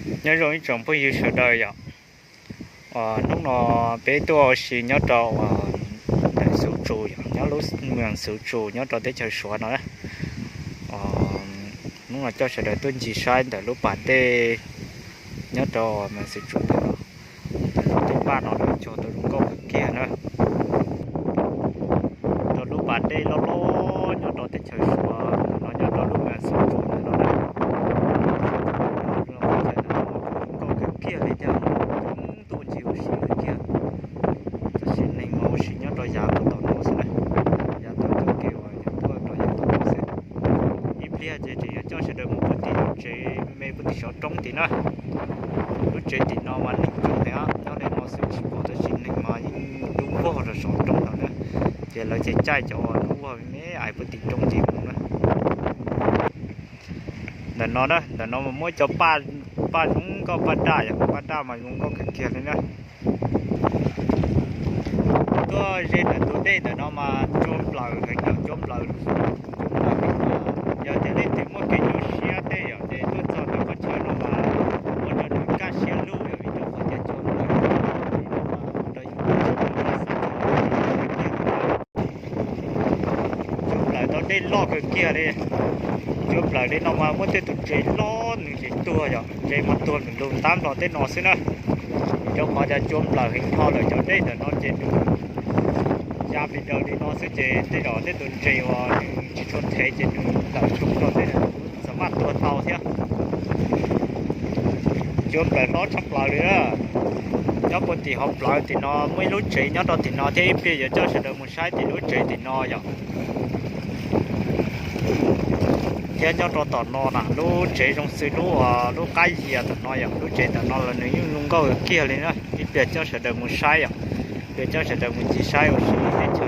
Nyob zoo ib tsoom phooj ywg sawv daws yom. Hnub no peb tuaj ua si nyob rau ntawm Xuv Tsu yom, nyob lub moos Xuv Tsu nyob rau teb chaws Suav no. Hnub no coj sawv daws tuaj ncig saib ntawm lub pas dej nyob rau moos Xuv Tsu ntawm no. Ntawm no tej paj no lawv cog tau zoo nkauj kawg kiag na. Rau lub pas dej loj loj nyob rau teb chaws Suav no, nyob rau lub moos Xuv Tsu ntawm no na. Zoo nkauj kawg kiag li thiab, coob tuaj ncig ua si kawg kiag. Tab sis neeg mas ua si nyob rau yav tom no xwb na, yav tom cov kev uas yog tuaj rau yav tom no xwb. Ib pliag ces tseem yuav coj sawv daws mus puag tim lub tsev me puag tim saum roob tim na. Lub tsev tim no mas neeg coob heev, nyob li no xwb tsis pom tab sis neeg mas yeej dub vog rau saum roob no na. Ces lawv ces caij cov uas dub vog me me ais puag tim roob tim mus na. Ntawm no na, ntawm no mas muab cov paj zoo nkauj, paj daj yom, paj daj mas zoo nkauj kawg kiag li na. Tuaj ze ntawm tus dej ntawm no mas cua nplawm heev yom, cua nplawm, cua nplawm heev. Yog tias leej twg muaj kev nyuaj siab tej yom, ces tuaj txog ntawm qhov chaw no mas ua rau nws kaj siab lug yom, vim rau qhov tias cua nplawm cua nplawm tau dej loj kawg kiag li. Cua nplawm li no mas muaj tej tus ntses loj nws ces tuag yom, ntses mas tuag lwm lub ntab nplog tej no xwb na. Vim rau qhov tias cua nplawm heev dhau lawm cov dej ntawm no ces nws ya pes daws li no xwb ces tej zaum tej tus ntses uas nws tsis tshua thev ces nws nplawm zoo rau tej, txawm maj tuag tau thiab. Cua nplawm hlob tshaj plaws li na. Nyob puag tim hauv plawv tim no muaj ib lub tsev nyob rau tim no thiab, ib pliag yuav coj sawv daws mus saib tim lub tsev tim no yom. Thiab nyob rau tom no na, lub tsev zoo xws lub, lub qab yias tom no yom, lub tsev tom no los nws yeej zoo nkauj kawg kiag li na, ib pliag coj sawv daws mus saib yom. Ib pliag coj sawv daws mus ncig saib ua si teb chaws